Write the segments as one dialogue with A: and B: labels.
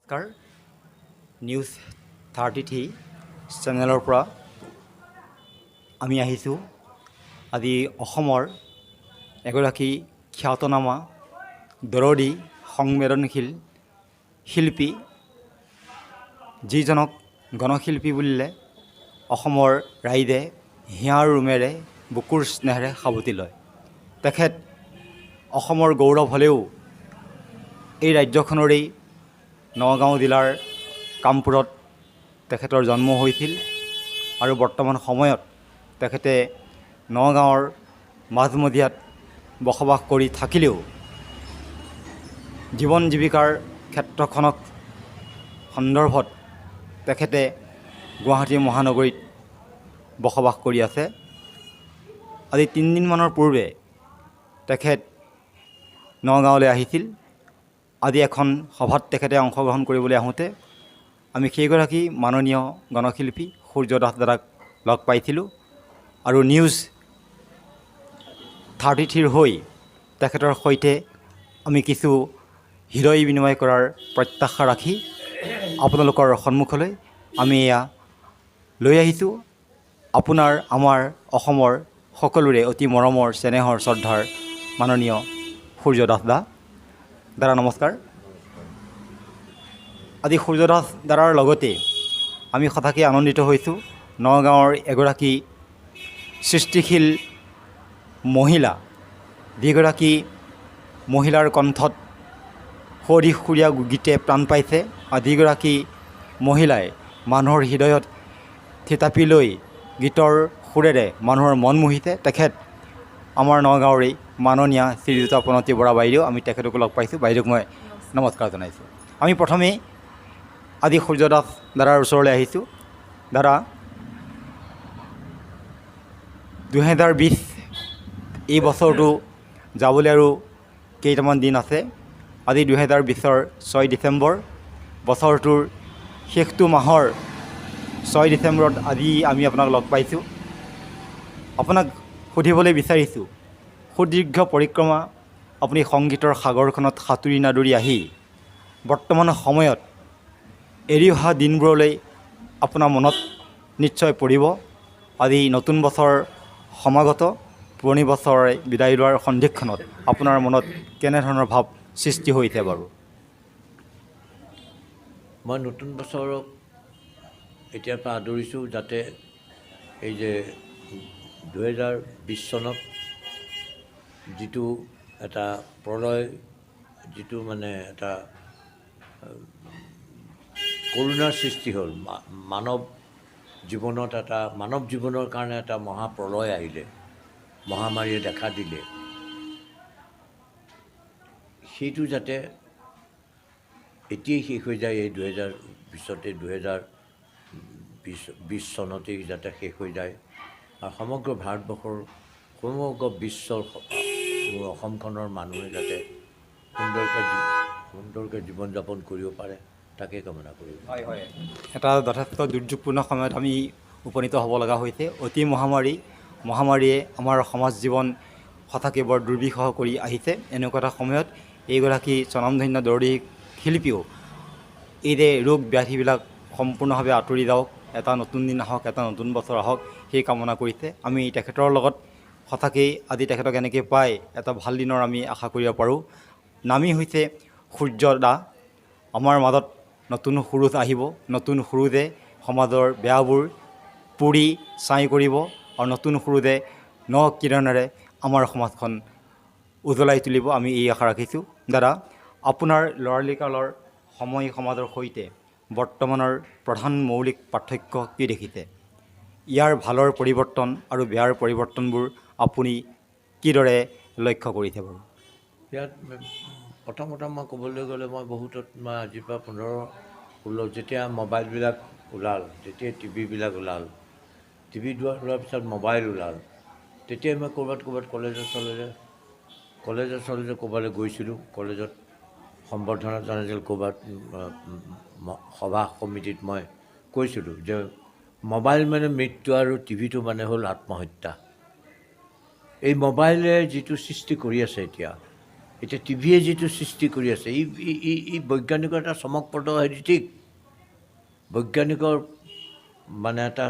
A: নমস্কাৰ, নিউজ 33 চেনেলৰ পৰা আমি আহিছোঁ। আজি অসমৰ এগৰাকী খ্যাতনামা দৰদী সংবেদনশীল শিল্পী, যিজনক গণশিল্পী বুলিলে অসমৰ ৰাইজে হিয়াৰ ৰোমেৰে বুকুৰ স্নেহেৰে সাৱটি লয়। তেখেত অসমৰ গৌৰৱ হ'লেও এই ৰাজ্যখনৰেই নগাঁও জিলাৰ কামপুৰত তেখেতৰ জন্ম হৈছিল আৰু বৰ্তমান সময়ত তেখেতে নগাঁৱৰ মাজমজিয়াত বসবাস কৰি থাকিলেও জীৱন জীৱিকাৰ ক্ষেত্ৰখনক সন্দৰ্ভত তেখেতে গুৱাহাটী মহানগৰীত বসবাস কৰি আছে। আজি তিনিদিনমানৰ পূৰ্বে তেখেত নগাঁৱলৈ আহিছিল। আজি এখন সভাত তেখেতে অংশগ্ৰহণ কৰিবলৈ আহোঁতে আমি সেইগৰাকী মাননীয় গণশিল্পী সূৰ্য দাস দাদাক লগ পাইছিলোঁ আৰু নিউজ 33ৰ হৈ তেখেতৰ সৈতে আমি কিছু হৃদয় বিনিময় কৰাৰ প্ৰত্যাশা ৰাখি আপোনালোকৰ সন্মুখলৈ আমি এয়া লৈ আহিছোঁ। আপোনাৰ আমাৰ অসমৰ সকলোৰে অতি মৰমৰ চেনেহৰ শ্ৰদ্ধাৰ মাননীয় সূৰ্য দাস দা। দাদা নমস্কাৰ। আজি সূৰ্য দাস দাদাৰ লগতে আমি সঁচাকৈ আনন্দিত হৈছোঁ। নগাঁৱৰ এগৰাকী সৃষ্টিশীল মহিলা, যিগৰাকী মহিলাৰ কণ্ঠত সুৱদী সুৰীয়া গীতে প্ৰাণ পাইছে আৰু যিগৰাকী মহিলাই মানুহৰ হৃদয়ত থিতাপি লৈ গীতৰ সুৰেৰে মানুহৰ মন মুহিছে, তেখেত আমাৰ নগাঁৱৰেই মাননীয়া শ্ৰীযুতা প্ৰণতি বৰা বাইদেউ। আমি তেখেতকো লগ পাইছোঁ। বাইদেউক মই নমস্কাৰ জনাইছোঁ। আমি প্ৰথমেই আজি সূৰ্য দাস দাদাৰ ওচৰলৈ আহিছোঁ। দাদা, 2020 এই বছৰটো যাবলৈ আৰু কেইটামান দিন আছে। আজি 2020ৰ 6 ডিচেম্বৰ, বছৰটোৰ শেষটো মাহৰ 6 ডিচেম্বৰত আজি আমি আপোনাক লগ পাইছোঁ। আপোনাক সুধিবলৈ বিচাৰিছোঁ, সুদীৰ্ঘ পৰিক্ৰমা আপুনি সংগীতৰ সাগৰখনত সাঁতুৰি নাদুৰি আহি বৰ্তমান সময়ত এৰি অহা দিনবোৰলৈ আপোনাৰ মনত নিশ্চয় পৰিব। আজি নতুন বছৰ সমাগত, পুৰণি বছৰে বিদায় লোৱাৰ সন্ধিক্ষণত আপোনাৰ মনত কেনেধৰণৰ ভাৱ সৃষ্টি হৈছে বাৰু?
B: মই নতুন বছৰক এতিয়াৰ পৰা আদৰিছোঁ, যাতে এই যে 2020 চনত যিটো এটা প্ৰলয়, যিটো মানে এটা কৰোণাৰ সৃষ্টি হ'ল, মানৱ জীৱনত এটা মানৱ জীৱনৰ কাৰণে এটা মহাপ্ৰলয় আহিলে, মহামাৰীয়ে দেখা দিলে, সেইটো যাতে এতিয়াই শেষ হৈ যায়, এই 2020তে 2020 চনতেই যাতে শেষ হৈ যায় আৰু সমগ্ৰ ভাৰতবৰ্ষৰ সমগ্ৰ বিশ্বৰ মোৰ অসমখনৰ মানুহে যাতে সুন্দৰকৈ জীৱন যাপন কৰিব পাৰে, তাকে কামনা কৰোঁ।
A: হয় হয়, এটা যথেষ্ট দুৰ্যোগপূৰ্ণ সময়ত আমি উপনীত হ'ব লগা হৈছে। অতি মহামাৰীয়ে আমাৰ সমাজ জীৱন সঁচাকৈ বৰ দুৰ্বিষহ কৰি আহিছে। এনেকুৱা এটা সময়ত এইগৰাকী স্বনামধন্য দৰদী শিল্পীও এই যে ৰোগ ব্যাধিবিলাক সম্পূৰ্ণভাৱে আঁতৰি যাওক, এটা নতুন দিন আহক, এটা নতুন বছৰ আহক, সেই কামনা কৰিছে। আমি তেখেতৰ লগত সঁচাকেই আজি তেখেতক এনেকৈ পাই এটা ভাল দিনৰ আমি আশা কৰিব পাৰোঁ। নামেই হৈছে সূৰ্য দা। আমাৰ মাজত নতুন সুৰুজ আহিব, নতুন সুৰুজে সমাজৰ বেয়াবোৰ পুৰি ছাই কৰিব আৰু নতুন সুৰুজে ন কিৰণেৰে আমাৰ সমাজখন উজ্বলাই তুলিব, আমি এই আশা ৰাখিছোঁ। দাদা, আপোনাৰ ল'ৰালিকালৰ সময় সমাজৰ সৈতে বৰ্তমানৰ প্ৰধান মৌলিক পাৰ্থক্য কি দেখিছে? ইয়াৰ ভালৰ পৰিৱৰ্তন আৰু বেয়াৰ পৰিৱৰ্তনবোৰ আপুনি কিদৰে লক্ষ্য কৰিছে বাৰু?
B: ইয়াত প্ৰথমতে মই ক'বলৈ গ'লে মই বহুতত মই আজিৰ পৰা 15-16 যেতিয়া মোবাইলবিলাক ওলাল, যেতিয়া টিভিবিলাক ওলাল, টিভি ওলোৱাৰ পিছত মোবাইল ওলাল, তেতিয়াই মই ক'ৰবাত ক'ৰবাত কলেজে চলেজে ক'ৰবালৈ গৈছিলোঁ। কলেজত সম্বৰ্ধনা জনাইছিল, ক'ৰবাত সভা সমিতিত মই কৈছিলোঁ যে মোবাইল মানে মৃত্যু আৰু টিভিটো মানে হ'ল আত্মহত্যা। এই মোবাইলে যিটো সৃষ্টি কৰি আছে এতিয়া, এতিয়া টিভিয়ে যিটো সৃষ্টি কৰি আছে, ই ই বৈজ্ঞানিকৰ এটা চমকপ্ৰদ হেৰি, ঠিক বৈজ্ঞানিকৰ মানে এটা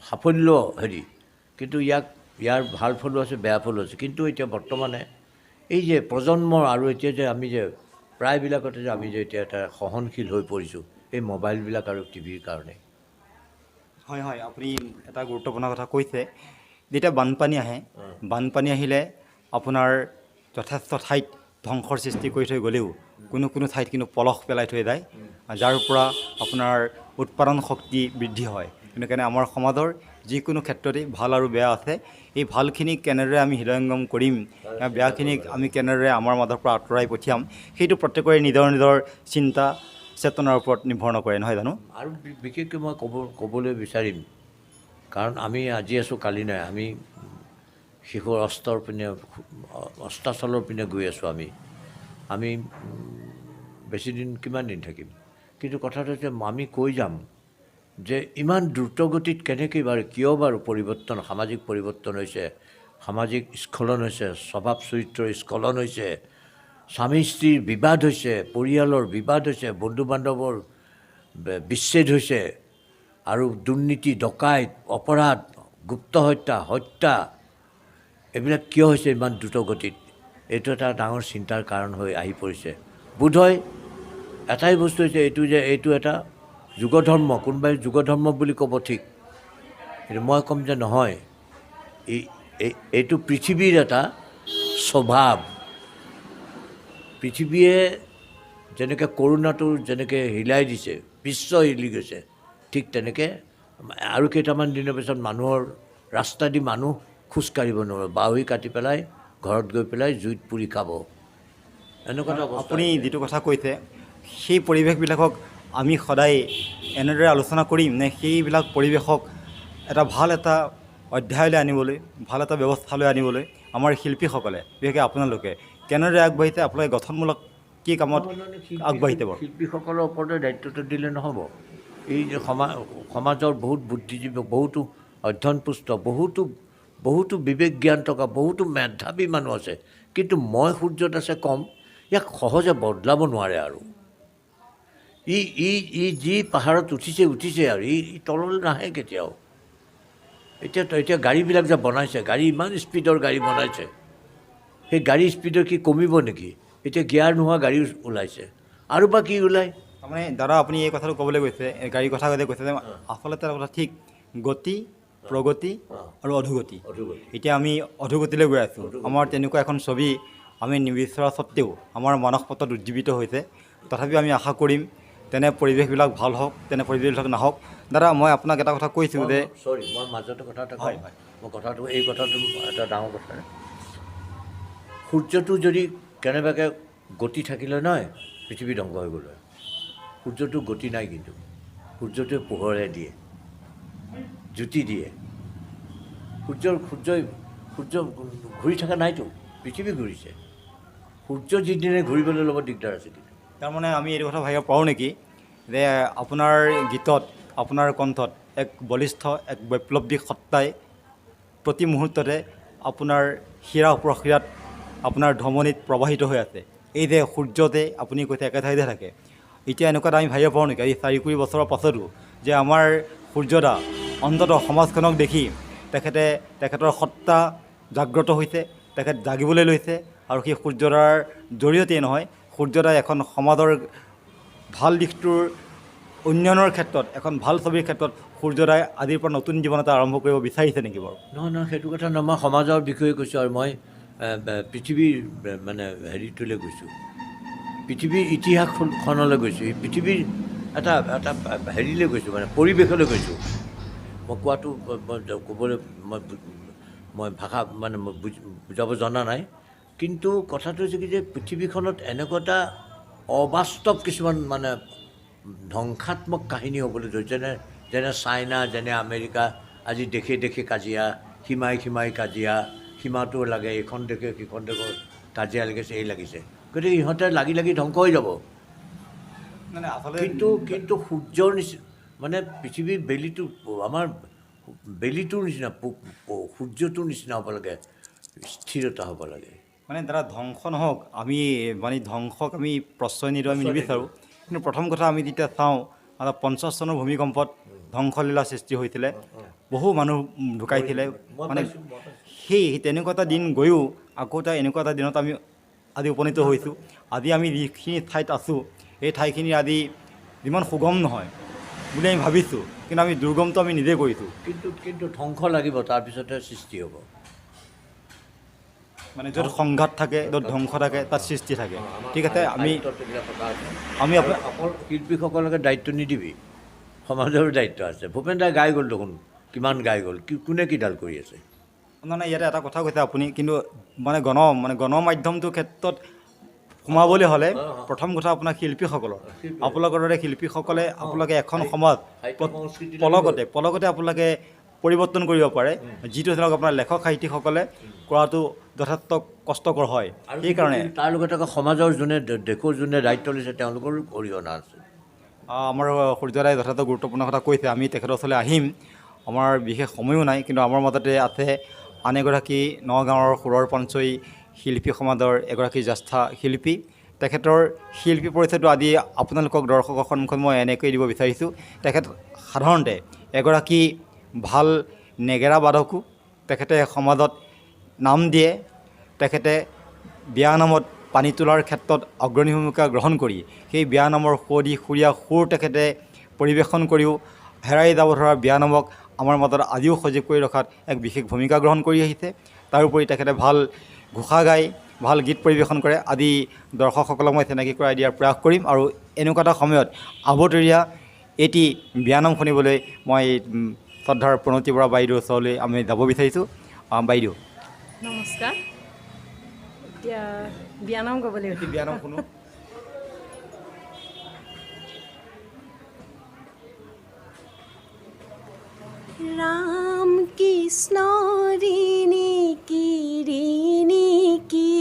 B: সাফল্য হেৰি, কিন্তু ইয়াৰ ভাল ফলো আছে, বেয়া ফলো আছে। কিন্তু এতিয়া বৰ্তমানে এই যে প্ৰজন্মৰ আৰু এতিয়া যে আমি যে প্ৰায়বিলাকতে যে আমি যে এতিয়া এটা সহনশীল হৈ পৰিছোঁ এই মোবাইলবিলাক আৰু টিভিৰ কাৰণে।
A: হয় হয়, আপুনি এটা গুৰুত্বপূৰ্ণ কথা কৈছে। যেতিয়া বানপানী আহে, বানপানী আহিলে আপোনাৰ যথেষ্ট ঠাইত ধ্বংসৰ সৃষ্টি কৰি থৈ গ'লেও কোনো কোনো ঠাইত কিন্তু পলস পেলাই থৈ যায়, যাৰ পৰা আপোনাৰ উৎপাদন শক্তি বৃদ্ধি হয়। সেইকাৰণে আমাৰ সমাজৰ যিকোনো ক্ষেত্ৰতেই ভাল আৰু বেয়া আছে। এই ভালখিনি কেনেদৰে আমি হৃদয়ংগম কৰিম, বেয়াখিনিক আমি কেনেদৰে আমাৰ মাজৰ পৰা আঁতৰাই পঠিয়াম, সেইটো প্ৰত্যেকৰে নিজৰ নিজৰ চিন্তা চেতনাৰ ওপৰত নিৰ্ভৰ নকৰে, নহয় জানো?
B: আৰু বিশেষকৈ মই ক'বলৈ বিচাৰিম, কাৰণ আমি আজি আছোঁ কালি নাই, আমি শিশুৰ অস্তৰ পিনে, অস্তাচলৰ পিনে গৈ আছোঁ। আমি বেছিদিন কিমান দিন থাকিম, কিন্তু কথাটো হৈছে আমি কৈ যাম যে ইমান দ্ৰুতগতিত কেনেকৈ বাৰু কিয় বাৰু পৰিৱৰ্তন, সামাজিক পৰিৱৰ্তন হৈছে, সামাজিক স্খলন হৈছে, স্বভাৱ চৰিত্ৰৰ স্খলন হৈছে, স্বামী স্ত্ৰীৰ বিবাদ হৈছে, পৰিয়ালৰ বিবাদ হৈছে, বন্ধু বান্ধৱৰ বিচ্ছেদ হৈছে, আৰু দুৰ্নীতি, ডকাইত, অপৰাধ, গুপ্ত হত্যা, হত্যা, এইবিলাক কিয় হৈছে ইমান দ্ৰুতগতিত? এইটো এটা ডাঙৰ চিন্তাৰ কাৰণ হৈ আহি পৰিছে। বোধহয় এটাই বস্তু হৈছে এইটো যে এইটো এটা যুগধৰ্ম, কোনোবাই যুগধৰ্ম বুলি ক'ব ঠিক, কিন্তু মই ক'ম যে নহয়, এইটো পৃথিৱীৰ এটা স্বভাৱ। পৃথিৱীয়ে যেনেকৈ কৰোণাটো যেনেকৈ হিলাই দিছে, বিশ্ব হিলি গৈছে, ঠিক তেনেকৈ আৰু কেইটামান দিনৰ পিছত মানুহৰ ৰাস্তা দি মানুহ খোজকাঢ়িব নোৱাৰে, বাঁহী কাটি পেলাই ঘৰত গৈ পেলাই জুইত পুৰি খাব, এনেকুৱা এটা অৱস্থা।
A: আপুনি যিটো কথা কৈছে, সেই পৰিৱেশবিলাকক আমি সদায় এনেদৰে আলোচনা কৰিম নে সেইবিলাক পৰিৱেশক এটা ভাল এটা অধ্যায়লৈ আনিবলৈ, ভাল এটা ব্যৱস্থালৈ আনিবলৈ আমাৰ শিল্পীসকলে, বিশেষকৈ আপোনালোকে কেনেদৰে আগবাঢ়িছে, আপোনালোকে গঠনমূলক কি কামত আগবাঢ়িছে বাৰু?
B: শিল্পীসকলৰ ওপৰতে দায়িত্বটো দিলে নহ'ব। এই যে সমাজৰ বহুত বুদ্ধিজীৱী, বহুতো অধ্যয়নপুষ্ট, বহুতো বহুতো বিবেক জ্ঞান থকা বহুতো মেধাৱী মানুহ আছে, কিন্তু মই সূৰ্যত আছে কম, ইয়াক সহজে বদলাব নোৱাৰে। আৰু ই ই ই যি পাহাৰত উঠিছে উঠিছে আৰু ই তললৈ নাহে কেতিয়াও। এতিয়া গাড়ীবিলাক যে বনাইছে, গাড়ী ইমান স্পীডৰ গাড়ী বনাইছে, সেই গাড়ী স্পীডৰ কি কমিব নেকি? এতিয়া গিয়াৰ নোহোৱা গাড়ী ওলাইছে, আৰু বা কি ওলায়।
A: তাৰমানে দাদা, আপুনি এই কথাটো ক'বলৈ গৈছে, গাড়ীৰ কথা কৈছে যে আচলতে এটা কথা ঠিক, গতি, প্ৰগতি আৰু অধোগতি। এতিয়া আমি অধোগতিলৈ গৈ আছোঁ। আমাৰ তেনেকুৱা এখন ছবি আমি নিবিচৰা স্বত্তেও আমাৰ মানস পটত উজ্জীৱিত হৈছে। তথাপিও আমি আশা কৰিম তেনে পৰিৱেশবিলাক ভাল হওক, তেনে পৰিৱেশবিলাক নাহক। দাদা, মই আপোনাক এটা কথা কৈছোঁ যে
B: চৰি, মই মাজতে কথা এটা কওঁ। মই কথাটো, এই কথাটো এটা ডাঙৰ কথা। সূৰ্যটো যদি কেনেবাকৈ গতি থাকিলে নহয়, পৃথিৱী ধ্বংস হৈ গ'ল হয়। সূৰ্যটো গতি নাই, কিন্তু সূৰ্যটোৱে পোহৰহে দিয়ে, জ্যোতি দিয়ে। সূৰ্য ঘূৰি থকা নাইতো, পৃথিৱী ঘূৰিছে। সূৰ্য যিদিনে ঘূৰিবলৈ ল'ব দিগদাৰ আছে। কিন্তু
A: তাৰমানে আমি এইটো কথা ভাবিব পাৰোঁ নেকি যে আপোনাৰ গীতত, আপোনাৰ কণ্ঠত এক বলিষ্ঠ, এক বৈপ্লৱিক সত্তাই প্ৰতি মুহূৰ্ততে আপোনাৰ শিৰা উপশিৰাত, আপোনাৰ ধমনীত প্ৰবাহিত হৈ আছে। এই যে সূৰ্যতে আপুনি কৈছে একে ঠাইতে থাকে, এতিয়া এনেকুৱা এটা আমি ভাবিব পাৰোঁ নেকি আজি 40 বছৰৰ পাছতো যে আমাৰ সূৰ্যদা অন্ততঃ সমাজখনক দেখি তেখেতে তেখেতৰ সত্তা জাগ্ৰত হৈছে, তেখেত জাগিবলৈ লৈছে, আৰু সেই সূৰ্যদাৰ জৰিয়তেই নহয়, সূৰ্যদাই এখন সমাজৰ ভাল দিশটোৰ উন্নয়নৰ ক্ষেত্ৰত, এখন ভাল ছবিৰ ক্ষেত্ৰত সূৰ্যদাই আজিৰ পৰা নতুন জীৱন এটা আৰম্ভ কৰিব বিচাৰিছে নেকি বাৰু?
B: নহয় নহয়, সেইটো কথা নহয়, মই সমাজৰ বিষয়ে কৈছোঁ আৰু মই পৃথিৱীৰ মানে হেৰিটোলৈ গৈছোঁ, পৃথিৱীৰ ইতিহাসখনলৈ গৈছোঁ, পৃথিৱীৰ এটা এটা হেৰিলৈ গৈছোঁ, মানে পৰিৱেশলৈ গৈছোঁ। মই কোৱাটো ক'বলৈ মই ভাষা মানে বুজাব জনা নাই, কিন্তু কথাটো হৈছে কি যে পৃথিৱীখনত এনেকুৱা এটা অবাস্তৱ কিছুমান মানে ধ্বংসাত্মক কাহিনী হ'বলৈ ধৰিছে, যেনে চাইনা, যেনে আমেৰিকা, আজি দেশে দেশে কাজিয়া, সীমাই সীমাই কাজিয়া, সীমাটো লাগে, এইখন দেশে সিখন দেশৰ কাজিয়া লাগিছে, এই লাগিছে, গতিকে ইহঁতে লাগি লাগি ধ্বংস হৈ যাব। কিন্তু কিন্তু সূৰ্যৰ নিচিনা মানে পৃথিৱীৰ বেলিটো, আমাৰ বেলিটোৰ নিচিনা, সূৰ্যটোৰ নিচিনা হ'ব লাগে, স্থিৰতা হ'ব লাগে।
A: মানে দাদা ধ্বংস নহওক, আমি মানে ধ্বংসক আমি প্ৰশ্ৰয় নিদিওঁ, আমি নিবিচাৰোঁ। কিন্তু প্ৰথম কথা আমি যেতিয়া চাওঁ, 50 চনৰ ভূমিকম্পত ধ্বংসলীলা সৃষ্টি হৈছিলে, বহু মানুহ ঢুকাইছিলে। মানে সেই তেনেকুৱা এটা দিন গৈও আকৌ এটা এনেকুৱা এটা দিনত আমি আজি উপনীত হৈছোঁ। আজি আমি যিখিনি ঠাইত আছোঁ, এই ঠাইখিনি আজি যিমান সুগম নহয় বুলি আমি ভাবিছোঁ, কিন্তু আমি দুৰ্গমটো আমি নিজে কৰিছোঁ।
B: কিন্তু কিন্তু ধ্বংস লাগিব, তাৰপিছতহে সৃষ্টি হ'ব।
A: মানে য'ত সংঘাত থাকে, য'ত ধ্বংস থাকে, তাত সৃষ্টি থাকে। ঠিক আছে, আমি আমি
B: অকল শিল্পীসকলকে দায়িত্ব নিদিবি, সমাজৰো দায়িত্ব আছে। ভূপেন দাই গাই গ'ল দেখোন, কিমান গাই গ'ল, কোনে কিডাল কৰি আছে?
A: নাই নাই, ইয়াতে এটা কথা কৈছে আপুনি, কিন্তু মানে গণমাধ্যমটোৰ ক্ষেত্ৰত সোমাবলৈ হ'লে প্ৰথম কথা আপোনাৰ শিল্পীসকলৰ, আপোনালোকৰ দৰে শিল্পীসকলে আপোনালোকে এখন সমাজ পলকতে আপোনালোকে পৰিৱৰ্তন কৰিব পাৰে, যিটো ধৰক আপোনাৰ লেখক সাহিত্যিকসকলে কৰাটো যথেষ্ট কষ্টকৰ হয়। সেইকাৰণে
B: তাৰ লগতে আকৌ সমাজৰ যোনে, দেশৰ যোনে দায়িত্ব লৈছে, তেওঁলোকৰো অৰিহণা আছে।
A: আমাৰ সূৰ্যদাই যথেষ্ট গুৰুত্বপূৰ্ণ কথা কৈছে, আমি তেখেতৰ ওচৰলৈ আহিম, আমাৰ বিশেষ সময়ো নাই। কিন্তু আমাৰ মাজতে আছে আন এগৰাকী নগাঁৱৰ সুৰৰ পঞ্চয়ী শিল্পী সমাজৰ এগৰাকী জ্যেষ্ঠা শিল্পী। তেখেতৰ শিল্পী পৰিচয়টো আজি আপোনালোকক দৰ্শকৰ সন্মুখত মই এনেকৈ দিব বিচাৰিছোঁ। তেখেত সাধাৰণতে এগৰাকী ভাল নেগেৰা বাদকো, তেখেতে সমাজত নাম দিয়ে। তেখেতে বিয়ানামত পানী তোলাৰ ক্ষেত্ৰত অগ্ৰণী ভূমিকা গ্ৰহণ কৰি সেই বিয়ানামৰ সুৱদি সুৰীয়া সুৰ তেখেতে পৰিৱেশন কৰিও হেৰাই যাব ধৰা বিয়ানামক আমাৰ মাজত আজিও সজীৱ কৰি ৰখাত এক বিশেষ ভূমিকা গ্ৰহণ কৰি আহিছে। তাৰোপৰি তেখেতে ভাল ঘোষা গাই ভাল গীত পৰিৱেশন কৰে। আদি দৰ্শকসকলক মই চিনাকি কৰাই দিয়াৰ প্ৰয়াস কৰিম। আৰু এনেকুৱা এটা সময়ত আবতৰীয়া এটি বিয়ানাম শুনিবলৈ মই শ্ৰদ্ধাৰ প্ৰণতি বৰা বাইদেউৰ ওচৰলৈ আমি যাব বিচাৰিছোঁ। বাইদেউ
C: নমস্কাৰ। এতিয়া বিয়ানাম গাব লাগিব।
A: বিয়ানাম শুনো।
C: ৰাম কৃষ্ণ ৰিণিকি ৰিণিকি,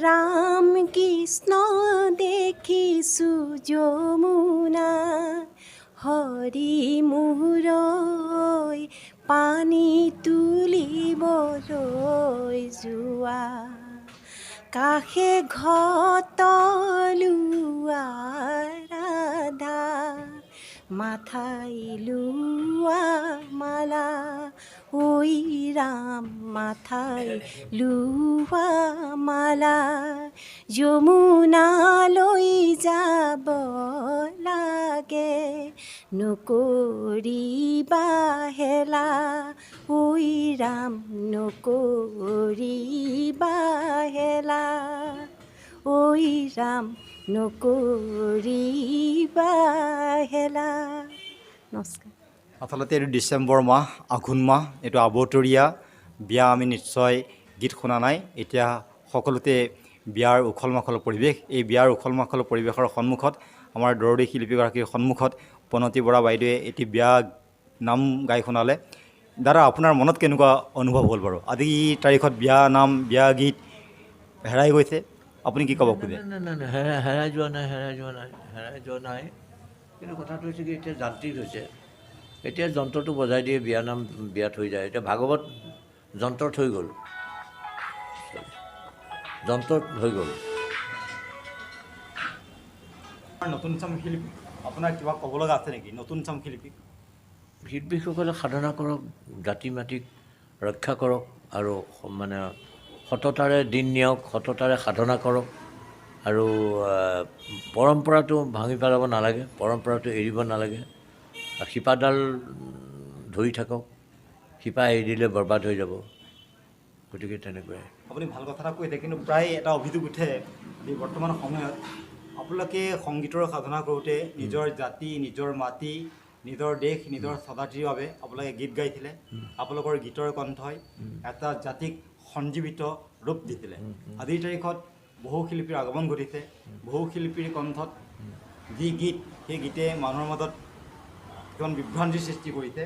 C: ৰাম কৃষ্ণ দেখিছোঁ যমুনা, হৰি মোৰৈ পানী তুলিবলৈ যোৱা, কাষে ঘট লোৱা ৰাধা, মাথাই লোৱা মালা, ঐ ৰাম মাথাই লোৱা মালা, যমুনালৈ যাব লাগে, নকৰিবা হেলা, ঐ ৰাম নকৰিবা হেলা, ঐ ৰাম নকৰিবা হেলা। নমস্কাৰ।
A: আচলতে এইটো ডিচেম্বৰ মাহ, আঘোণ মাহ, এইটো আবতৰীয়া বিয়া। আমি নিশ্চয় গীত শুনা নাই। এতিয়া সকলোতে বিয়াৰ উখল মাখল পৰিৱেশ। এই বিয়াৰ উখল মাখল পৰিৱেশৰ সন্মুখত আমাৰ দৰদী শিল্পীগৰাকীৰ সন্মুখত প্ৰণতি বৰা বাইদেৱে এটি বিয়া নাম গাই শুনালে। দাদা, আপোনাৰ মনত কেনেকুৱা অনুভৱ হ'ল বাৰু? আজি তাৰিখত বিয়া নাম, বিয়া গীত হেৰাই গৈছে, আপুনি কি ক'ব খোজে?
B: নাই নাই, হেৰাই যোৱা নাই, হেৰাই যোৱা নাই, হেৰাই যোৱা নাই। কিন্তু কথাটো হৈছে কি, এতিয়া যান্ত্ৰিক হৈছে। এতিয়া যন্ত্ৰটো বজাই দিয়ে, বিয়ানাম বিয়াত হৈ যায়। এতিয়া ভাগৱত যন্ত্ৰত হৈ গ'ল, যন্ত্ৰত হৈ গ'ল।
A: নতুন চাম শিল্পী, আপোনাৰ কিবা ক'ব লগা আছে নেকি? নতুন চাম শিল্পী
B: শিল্পীসকলে সাধনা কৰক, জাতি মাটিক ৰক্ষা কৰক, আৰু মানে সততাৰে দিন নিয়ক, সততাৰে সাধনা কৰক, আৰু পৰম্পৰাটো ভাঙি পেলাব নালাগে, পৰম্পৰাটো এৰিব নালাগে। শিপাডাল ধৰি থাকক, শিপা এৰি দিলে বৰবাদ হৈ যাব। গতিকে তেনেকুৱাই।
A: আপুনি ভাল কথা এটা কৈছে, কিন্তু প্ৰায় এটা অভিযোগ উঠে যে বৰ্তমান সময়ত আপোনালোকে সংগীতৰ সাধনা কৰোঁতে নিজৰ জাতি, নিজৰ মাটি, নিজৰ দেশ, নিজৰ স্বজাতিৰ বাবে আপোনালোকে গীত গাইছিলে। আপোনালোকৰ গীতৰ কণ্ঠই এটা জাতিক সঞ্জীৱিত ৰূপ দিছিলে। আজিৰ তাৰিখত বহু শিল্পীৰ আগমন ঘটিছে। বহু শিল্পীৰ কণ্ঠত যি গীত, সেই গীতে মানুহৰ মাজত কিছুমান বিভ্ৰান্তিৰ সৃষ্টি কৰিছে।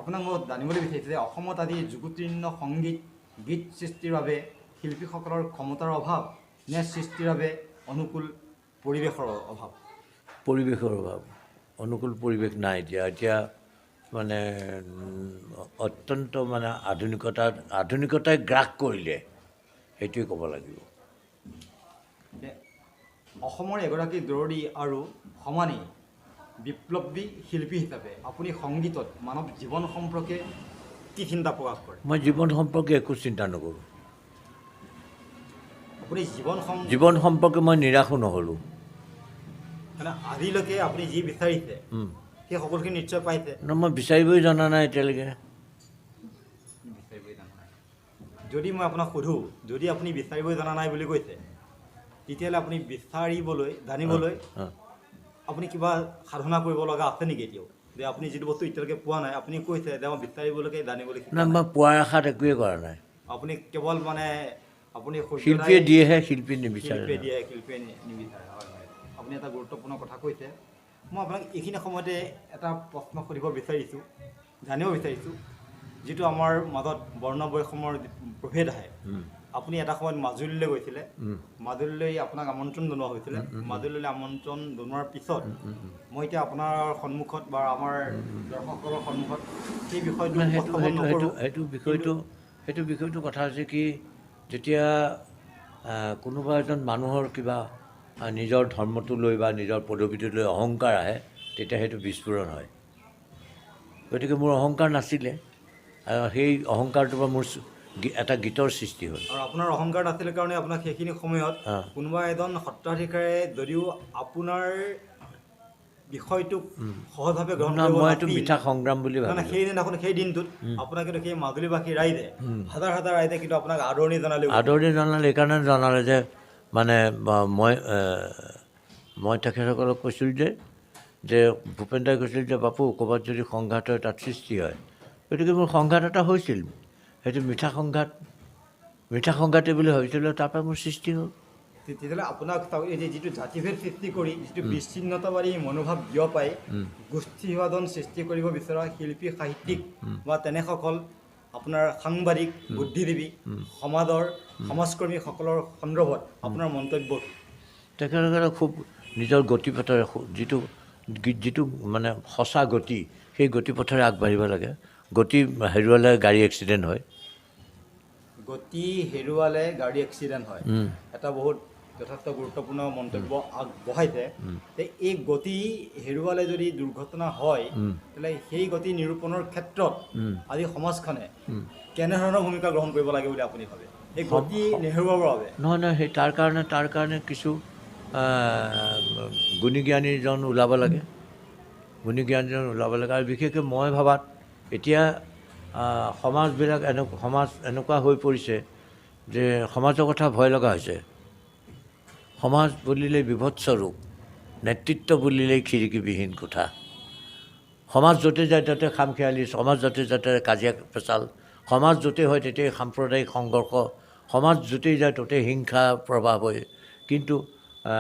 A: আপোনাক মই জানিবলৈ বিচাৰিছোঁ যে অসমত আজি যুগোত্তীৰ্ণ সংগীত গীত সৃষ্টিৰ বাবে শিল্পীসকলৰ ক্ষমতাৰ অভাৱ নে সৃষ্টিৰ বাবে অনুকূল পৰিৱেশৰ অভাৱ?
B: পৰিৱেশৰ অভাৱ, অনুকূল পৰিৱেশ নাই এতিয়া। এতিয়া মানে অত্যন্ত মানে আধুনিকতাই গ্ৰাস কৰিলে, সেইটোৱে ক'ব লাগিব।
A: অসমৰ এগৰাকী দৰদী আৰু সমানেই বিপ্লৱী শিল্পী হিচাপে আপুনি সংগীতত মানৱ জীৱন সম্পৰ্কে কি চিন্তা প্ৰকাশ কৰে?
B: মই জীৱন সম্পৰ্কে একো চিন্তা নকৰোঁ।
A: আপুনি
B: জীৱন সম্পৰ্কে মই নিৰাশো নহ'লোঁ।
A: মানে আজিলৈকে আপুনি যি বিচাৰিছে সেই সকলোখিনি নিশ্চয় পাইছে?
B: মই বিচাৰিবই জনা নাই এতিয়ালৈকে।
A: বিচাৰিবই জনা নাই। যদি মই আপোনাক সোধোঁ, যদি আপুনি বিচাৰিবই জনা নাই বুলি কৈছে, তেতিয়াহ'লে আপুনি বিচাৰিবলৈ জানিবলৈ আপুনি কিবা সাধনা কৰিব লগা আছে নেকি এতিয়াও? যে আপুনি যিটো বস্তু এতিয়ালৈকে পোৱা নাই, আপুনি কৈছে যে মই বিচাৰিবলৈকে জানিবলৈ
B: নাই, মই পোৱাৰ আশাত একোৱেই কৰা নাই।
A: আপুনি কেৱল মানে আপুনি
B: শিল্পীয়ে দিয়েহে, শিল্পী নিবিচাৰে।
A: শিল্পীয়ে দিয়ে, শিল্পীয়ে নিবিচাৰে। হয় হয়, আপুনি এটা গুৰুত্বপূৰ্ণ কথা কৈছে। মই আপোনাক এইখিনি সময়তে এটা প্ৰশ্ন সুধিব বিচাৰিছোঁ, জানিব বিচাৰিছোঁ, যিটো আমাৰ মাজত বৰ্ণ বৈষম্যৰ প্ৰভেদ আহে। আপুনি এটা সময়ত মাজুলীলৈ গৈছিলে, মাজুলীলৈ আপোনাক আমন্ত্ৰণ জনোৱা হৈছিলে। মাজুলীলৈ আমন্ত্ৰণ জনোৱাৰ পিছত মই এতিয়া আপোনাৰ সন্মুখত বা আমাৰ দৰ্শকসকলৰ সন্মুখত সেই বিষয়টো উপস্থাপন নকৰোঁ।
B: সেইটো বিষয়টো কথা হৈছে কি, যেতিয়া কোনোবা এজন মানুহৰ কিবা নিজৰ ধৰ্মটো লৈ বা নিজৰ পদবীটো লৈ অহংকাৰ আহে, তেতিয়া সেইটো বিস্ফোৰণ হয়। গতিকে মোৰ অহংকাৰ নাছিলে, আৰু সেই অহংকাৰটোৰ পৰা মোৰ এটা গীতৰ সৃষ্টি হ'ল।
A: আৰু আপোনাৰ অহংকাৰ নাছিলে কাৰণে আপোনাক সেইখিনি সময়ত কোনোবা এজন সত্ৰাধিকাৰে যদিও আপোনাৰ বিষয়টোক সহজভাৱে গ্ৰহণ কৰিব,
B: মই এইটো মিঠা সংগ্ৰাম বুলি ভাবোঁ।
A: সেইদিনাখন, সেই দিনটোত আপোনাক কিন্তু সেই মাজুলীবাসী ৰাইজে, হাজাৰ হাজাৰ ৰাইজে কিন্তু আপোনাক আদৰণি জনালে।
B: আদৰণি জনালে এইকাৰণে জনালে যে মানে মই তেখেতসকলক কৈছিলোঁ যে ভূপেন দাই কৈছিল যে বাপু ক'ৰবাত যদি সংঘাত হয় তাত সৃষ্টি হয়। গতিকে মোৰ সংঘাত এটা হৈছিল, সেইটো মিঠা সংঘাত, মিঠা সংঘাতে বুলি ভাবিছিলোঁ, তাৰপৰা মোৰ সৃষ্টি হ'ল।
A: তেতিয়াহ'লে আপোনাক এই যে যিটো জাতিভেদ সৃষ্টি কৰি যিটো বিচ্ছিন্নতাবাদী মনোভাৱ বিয়পাই গোষ্ঠী বিভাজন সৃষ্টি কৰিব বিচৰা শিল্পী, সাহিত্যিক বা তেনেসকল আপোনাৰ সাংবাদিক, বুদ্ধিজীৱী, সমাজৰ সমাজকৰ্মীসকলৰ সন্দৰ্ভত আপোনাৰ মন্তব্য কি?
B: তেখেতসকলে খুব নিজৰ গতিপথেৰে, যিটো মানে সঁচা গতি, সেই গতিপথেৰে আগবাঢ়িব লাগে। গতি হেৰুৱালে গাড়ী এক্সিডেণ্ট হয়।
A: গতি হেৰুৱালে গাড়ী এক্সিডেণ্ট হয়, এটা বহুত যথেষ্ট গুৰুত্বপূৰ্ণ মন্তব্য আগবঢ়াইছে। যে এই গতি হেৰুৱালে যদি দুৰ্ঘটনা হয়, তেতিয়াহ'লে সেই গতি নিৰূপণৰ ক্ষেত্ৰত আজি সমাজখনে কেনেধৰণৰ ভূমিকা গ্ৰহণ কৰিব লাগে বুলি আপুনি ভাবে? এই গতি নেহেৰুৱাবৰ বাবে?
B: নহয় নহয়, সেই তাৰ কাৰণে কিছু গুণী জ্ঞানীজন ওলাব লাগে, গুণী জ্ঞানীজন ওলাব লাগে। আৰু বিশেষকৈ মই ভাবাত এতিয়া সমাজবিলাক সমাজ এনেকুৱা হৈ পৰিছে যে সমাজৰ কথা ভয় লগা হৈছে। সমাজ বুলিলেই বিভৎস ৰূপ, নেতৃত্ব বুলিলেই খিৰিকীবিহীন কোঠা। সমাজ য'তে যায় ত'তে খামখেয়ালি, সমাজ য'তে যাতে কাজিয়া পেচাল, সমাজ য'তেই হয় তেতিয়াই সাম্প্ৰদায়িক সংঘৰ্ষ, সমাজ য'তেই যায় ত'তেই হিংসা প্ৰভাৱ হয়। কিন্তু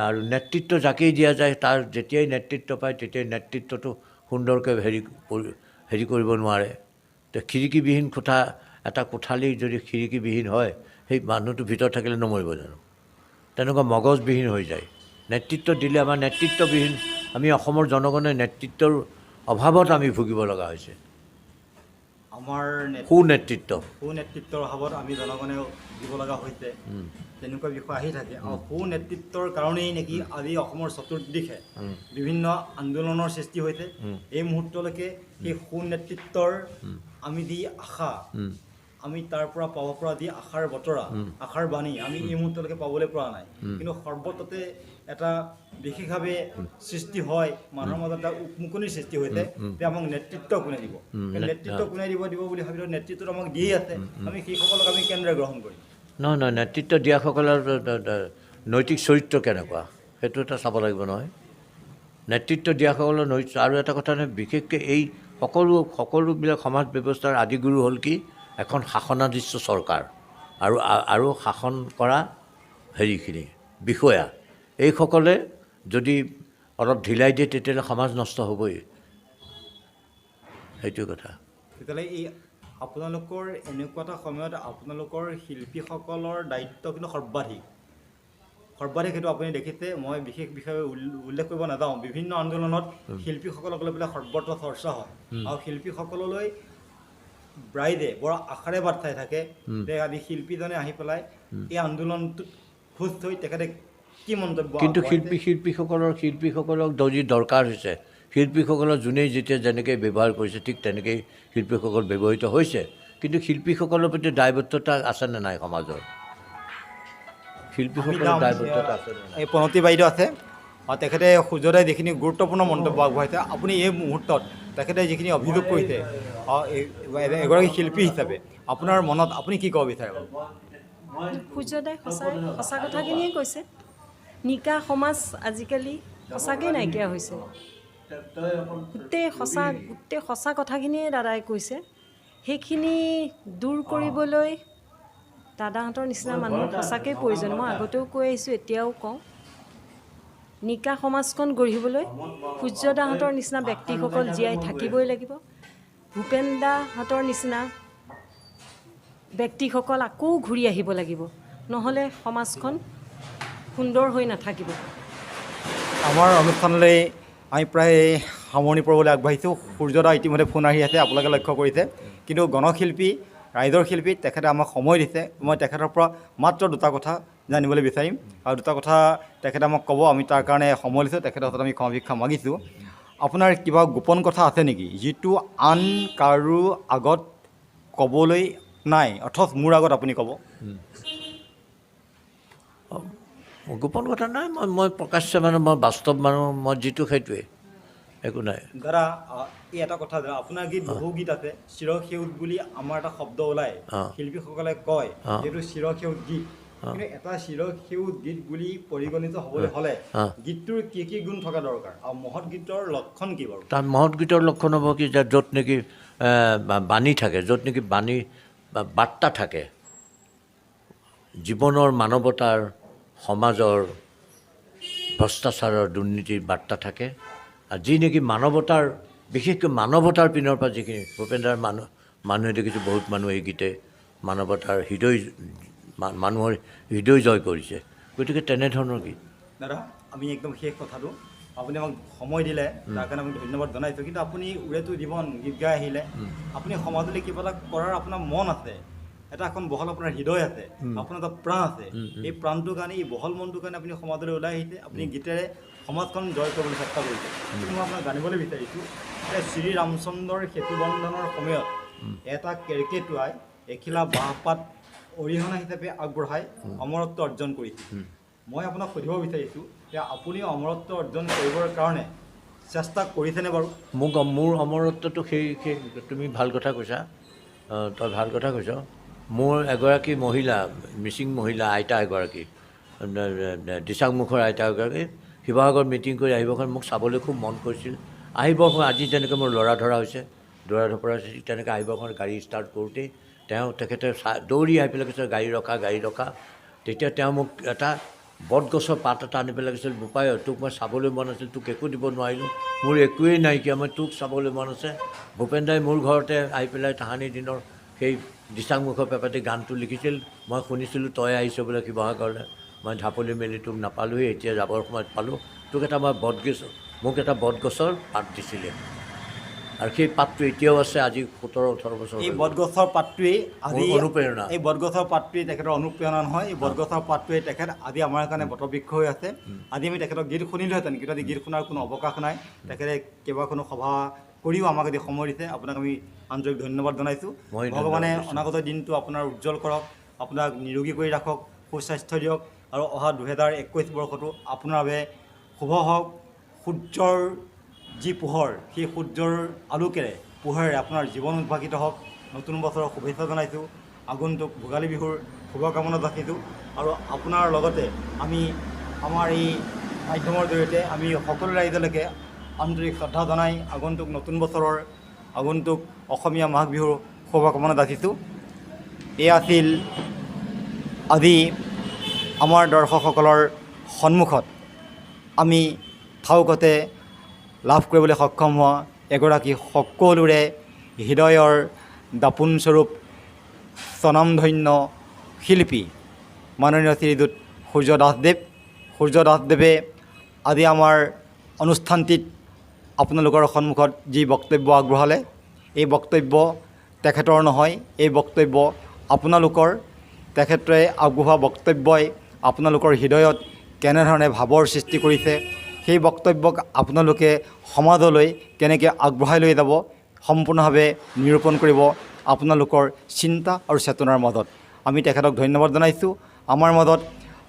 B: আৰু নেতৃত্ব যাকেই দিয়া যায়, তাৰ যেতিয়াই নেতৃত্ব পায় তেতিয়াই নেতৃত্বটো সুন্দৰকৈ হেৰি কৰিব নোৱাৰে। খিৰিকীবিহীন কোঠা, এটা কোঠালি যদি খিৰিকীবিহীন হয়, সেই মানুহটো ভিতৰত থাকিলে নমৰিব জানো? তেনেকুৱা মগজবিহীন হৈ যায়। নেতৃত্ব দিলে আমাৰ নেতৃত্ববিহীন, আমি অসমৰ জনগণে নেতৃত্বৰ অভাৱত আমি ভুগিব লগা হৈছে।
A: আমাৰ সুনেতৃত্বৰ অভাৱত আমি জনগণে ভুগিব লগা হৈছে, তেনেকুৱা বিষয় আহি থাকে। আৰু সুনেতৃত্বৰ কাৰণেই নেকি আজি অসমৰ চতুৰ্দিশে বিভিন্ন আন্দোলনৰ সৃষ্টি হৈছে। এই মুহূৰ্তলৈকে সেই সুনেতৃত্বৰ আমি যি আশা, আমি তাৰ পৰা পাব পৰা যি আশাৰ বতৰা, আশাৰ বাণী আমি এই মুহূৰ্তলৈকে পাবলৈ পৰা নাই। কিন্তু সৰ্বততে এটা বিশেষভাৱে সৃষ্টি হয়, মানুহৰ মাজত এটা উকমুকনিৰ সৃষ্টি হৈছে যে আমাক নেতৃত্ব কোনে দিব, নেতৃত্ব কোনে দিব দিব বুলি ভাবিলেও নেতৃত্বটো আমাক দিয়ে আছে, আমি সেইসকলক আমি কেনেদৰে গ্ৰহণ কৰিম?
B: নহয় নহয়, নেতৃত্ব দিয়াসকলৰ নৈতিক চৰিত্ৰ কেনেকুৱা সেইটো এটা চাব লাগিব নহয়। নেতৃত্ব দিয়াসকলৰ নৈতিক, আৰু এটা কথা নহয়, বিশেষকৈ এই সকলোবিলাক সমাজ ব্যৱস্থাৰ আদিগুৰু হ'ল কি, এখন শাসনাধীষ্ঠ চৰকাৰ আৰু আৰু শাসন কৰা হেৰিখিনি বিষয়া, এইসকলে যদি অলপ ঢিলাই দিয়ে তেতিয়াহ'লে সমাজ নষ্ট হ'বই। সেইটো কথা।
A: তেতিয়াহ'লে এই আপোনালোকৰ এনেকুৱা এটা সময়ত আপোনালোকৰ শিল্পীসকলৰ দায়িত্ব কিন্তু সৰ্বাধিক, সৰ্বাধিক সেইটো আপুনি দেখিছে। মই বিশেষ বিষয়ে উল্লেখ কৰিব নাযাওঁ। বিভিন্ন আন্দোলনত শিল্পীসকলক লৈ পেলাই সৰ্বত্ৰ চৰ্চা হয় আৰু শিল্পীসকললৈ ৰাইজে বৰ আশাৰে বাট চাই থাকে যে আজি শিল্পীজনে আহি পেলাই এই আন্দোলনটোত খোজ থৈ তেখেতে কি মন্তব্য।
B: কিন্তু শিল্পীসকলক যদি দৰকাৰ হৈছে, শিল্পীসকলৰ যোনেই যেতিয়া যেনেকৈ ব্যৱহাৰ কৰিছে ঠিক তেনেকেই শিল্পীসকল ব্যৱহৃত হৈছে। কিন্তু শিল্পীসকলৰ প্ৰতি দায়বদ্ধতা আছেনে নাই সমাজৰ? শিল্পীসকলৰ দায়বদ্ধতা আছে।
A: এই প্ৰণতি বাইদেউ আছে, তেখেতে সূৰ্যদাই যিখিনি গুৰুত্বপূৰ্ণ মন্তব্য আগবঢ়াইছে, আপুনি এই মুহূৰ্তত তেখেতে যিখিনি অভিযোগ কৰিছে এগৰাকী শিল্পী হিচাপে আপোনাৰ মনত আপুনি কি ক'ব বিচাৰে?
C: সূৰ্যদাই সঁচা কথাখিনিয়ে কৈছে। নিকা সমাজ আজিকালি সঁচাকৈ নাইকিয়া হৈছে। গোটেই সঁচা কথাখিনিয়ে দাদাই কৈছে। সেইখিনি দূৰ কৰিবলৈ দাদাহঁতৰ নিচিনা মানুহ সঁচাকৈ প্ৰয়োজন। মই আগতেও কৈ আহিছোঁ, এতিয়াও কওঁ, নিকা সমাজখন গঢ়িবলৈ সূৰ্যদাহঁতৰ নিচিনা ব্যক্তিসকল জীয়াই থাকিবই লাগিব। ভূপেন দাহঁতৰ নিচিনা ব্যক্তিসকল আকৌ ঘূৰি আহিব লাগিব, নহ'লে সমাজখন সুন্দৰ হৈ নাথাকিব।
A: আমাৰ অনুষ্ঠানলৈ আমি প্ৰায় সামৰণি পৰ্বলৈ আগবাঢ়িছোঁ। সূৰ্যদা ইতিমধ্যে ফোন আহি আছে, আপোনালোকে লক্ষ্য কৰিছে। কিন্তু গণশিল্পী, ৰাইজৰ শিল্পী, তেখেতে আমাক সময় দিছে। মই তেখেতৰ পৰা মাত্ৰ দুটা কথা জানিবলৈ বিচাৰিম আৰু দুটা কথা তেখেতে আমাক ক'ব, আমি তাৰ কাৰণে সময় দিছোঁ। তেখেতৰ ওচৰত আমি ক্ষমা ভিক্ষা মাগিছোঁ। আপোনাৰ কিবা গোপন কথা আছে নেকি যিটো আন কাৰো আগত ক'বলৈ নাই, অথচ মোৰ আগত আপুনি ক'ব?
B: গোপন কথা নাই, মই প্ৰকাশ্য মানুহ, মই বাস্তৱ মানুহ, মই যিটো সেইটোৱে, একো নাই।
A: দাদা, এই এটা কথা দাদা, আপোনাৰ গীত বহু গীত আছে, চিৰসেউজ বুলি আমাৰ এটা শব্দ ওলায়, শিল্পীসকলে কয় যিহেতু চিৰসেউজ গীত, কিন্তু এটা চিৰসেউজ গীত বুলি পৰিগণিত হ'বলৈ হ'লে গীতটোৰ কি কি গুণ থকা দৰকাৰ আৰু মহৎ গীতৰ লক্ষণ কি বাৰু?
B: তাৰ মহৎ গীতৰ লক্ষণ হ'ব কি, য'ত নেকি বাণী থাকে, য'ত নেকি বাণী বা বাৰ্তা থাকে, জীৱনৰ, মানৱতাৰ, সমাজৰ, ভ্ৰষ্টাচাৰৰ, দুৰ্নীতিৰ বাৰ্তা থাকে। আৰু যি নেকি মানৱতাৰ, বিশেষকৈ মানৱতাৰ পিনৰ পৰা যিখিনি ভূপেন্দ্ৰাৰ মানুহে দেখিছোঁ, বহুত মানুহ এই গীতে মানৱতাৰ হৃদয়, মানুহৰ হৃদয় জয় কৰিছে। গতিকে তেনেধৰণৰ গীত।
A: দাদা, আমি একদম শেষ কথাটো, আপুনি আমাক সময় দিলে তাৰ কাৰণে আমি ধন্যবাদ জনাইছোঁ। কিন্তু আপুনি উৰেটো জীৱন গীত গাই আহিলে, আপুনি সমাজলৈ কিবা এটা কৰাৰ আপোনাৰ মন আছে, এটা এখন বহল আপোনাৰ হৃদয় আছে, আপোনাৰ এটা প্ৰাণ আছে, এই প্ৰাণটোৰ কাৰণে, এই বহল মনটোৰ কাৰণে আপুনি সমাজলৈ ওলাই আহিছে, আপুনি গীতেৰে সমাজখন জয় কৰিবলৈ চেষ্টা কৰিছে। কিন্তু মই আপোনাক জানিবলৈ বিচাৰিছোঁ যে শ্ৰী ৰামচন্দ্ৰৰ সেতু বন্ধনৰ সময়ত এটা কেৰ্কেটুৱাই এখিলা বাঁহপাত অৰিহণা হিচাপে আগবঢ়াই অমৰত্ব অৰ্জন কৰিছিল। মই আপোনাক সুধিব বিচাৰিছোঁ যে আপুনি অমৰত্ব অৰ্জন কৰিবৰ কাৰণে চেষ্টা কৰিছেনে বাৰু?
B: মোৰ অমৰত্বটো সেই তুমি ভাল কথা কৈছা, তই ভাল কথা কৈছ। মোৰ এগৰাকী মহিলা, মিচিং মহিলা আইতা এগৰাকী, দিচাংমুখৰ আইতা এগৰাকী, শিৱসাগৰত মিটিং কৰি আহিবৰ কাৰণে মোক চাবলৈ খুব মন কৰিছিল। আহিবৰ সময়ত আজি যেনেকৈ মোৰ ল'ৰা ধৰা হৈছে, দৌৰা ধপৰা হৈছে, তেনেকৈ আহিবৰ সময়ত গাড়ী ষ্টাৰ্ট কৰোঁতেই তেখেতে দৌৰি আহি পেলাই কৈছে, গাড়ী ৰখা, গাড়ী ৰখা। তেতিয়া তেওঁ মোক এটা বটগছৰ পাত এটা আনি পেলাই কৈছিল, বোপাই তোক মই চাবলৈ মন আছিল, তোক একো দিব নোৱাৰিলোঁ, মোৰ একোৱেই নাইকিয়া, মই তোক চাবলৈ মন আছে। ভূপেন দাই মোৰ ঘৰতে আহি পেলাই তাহানি দিনৰ সেই দিচাংমুখৰ পেপাতে গানটো লিখিছিল। মই শুনিছিলোঁ তই আহিছ বোলে শিৱসাগৰলৈ, মই ঢাপলি মেলি তোক নাপালোঁহি, এতিয়া যাবৰ সময়ত পালোঁ। তোক এটা মই বটগছ, মোক এটা বটগছৰ পাত দিছিলে আৰু সেই পাতটো এতিয়াও আছে, আজি 17-18 বছৰ।
A: এই বটগছৰ পাতটোৱেই আজি
B: অনুপ্ৰেৰণা,
A: এই বটগছৰ পাতটোৱেই তেখেতৰ অনুপ্ৰেৰণা নহয়, এই বটগছৰ পাতটোৱেই তেখেত আজি আমাৰ কাৰণে বটবৃক্ষ হৈ আছে। আজি আমি তেখেতৰ গীত শুনিলোহেঁতেন, কিন্তু আজি গীত শুনাৰ কোনো অৱকাশ নাই। তেখেতে কেইবাখনো সভা কৰিও আমাক আজি সময় দিছে, আপোনাক আমি আন্তৰিক ধন্যবাদ জনাইছোঁ। ভগৱানে অনাগত দিনটো আপোনাৰ উজ্জ্বল কৰক, আপোনাক নিৰোগী কৰি ৰাখক, সুস্বাস্থ্য দিয়ক আৰু অহা 2021 বৰ্ষটো আপোনাৰ বাবে শুভ হওক। সূৰ্যৰ যি পোহৰ, সেই সূৰ্যৰ আলোকেৰে, পোহৰেৰে আপোনাৰ জীৱন উদ্ভাসিত হওক। নতুন বছৰৰ শুভেচ্ছা জনাইছোঁ, আগন্তুক ভোগালী বিহুৰ শুভকামনা যাচিছোঁ আৰু আপোনাৰ লগতে আমি আমাৰ এই মাধ্যমৰ জৰিয়তে আমি সকলো ৰাইজলৈকে আন্তৰিক শ্ৰদ্ধা জনাই আগন্তুক নতুন বছৰৰ, আগন্তুক অসমীয়া মাঘ বিহুৰ শুভকামনা যাচিছোঁ। এয়া আছিল আজি আমাৰ দৰ্শকসকলৰ সন্মুখত আমি থাউকতে লাভ কৰিবলৈ সক্ষম হোৱা এগৰাকী সকলোৰে হৃদয়ৰ দাপোনস্বৰূপ স্বনামধন্য শিল্পী মাননীয় শ্ৰীযুত সূৰ্য দাসদেৱ। সূৰ্য দাসদেৱে আজি আমাৰ অনুষ্ঠানটিত আপোনালোকৰ সন্মুখত যি বক্তব্য আগবঢ়ালে, এই বক্তব্য তেখেতৰ নহয়, এই বক্তব্য আপোনালোকৰ। তেখেতে আগবঢ়োৱা বক্তব্যই আপোনালোকৰ হৃদয়ত কেনেধৰণে ভাৱৰ সৃষ্টি কৰিছে, সেই বক্তব্যক আপোনালোকে সমাজলৈ কেনেকৈ আগবঢ়াই লৈ যাব সম্পূৰ্ণভাৱে নিৰূপণ কৰিব আপোনালোকৰ চিন্তা আৰু চেতনাৰ মাজত। আমি তেখেতক ধন্যবাদ জনাইছোঁ। আমাৰ মাজত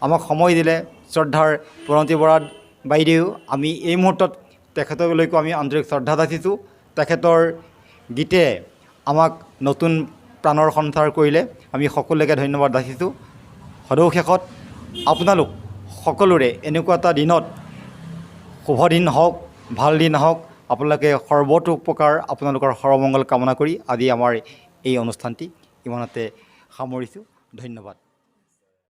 A: আমাক সময় দিলে শ্ৰদ্ধাৰ প্ৰণতি বৰা বাইদেউ, আমি এই মুহূৰ্তত তেখেতলৈকো আমি আন্তৰিক শ্ৰদ্ধা যাচিছোঁ। তেখেতৰ গীতে আমাক নতুন প্ৰাণৰ সঞ্চাৰ কৰিলে, আমি সকলোকে ধন্যবাদ যাচিছোঁ। সদৌ শেষত আপোনালোক সকলোৰে এনেকুৱা এটা দিনত শুভ দিন হওক, ভাল দিন হওক, আপোনালোকে সৰ্বতোপ্ৰকাৰ আপোনালোকৰ সৰ্বমংগল কামনা কৰি আজি আমাৰ এই অনুষ্ঠানটি ইমানতে সামৰিছোঁ। ধন্যবাদ।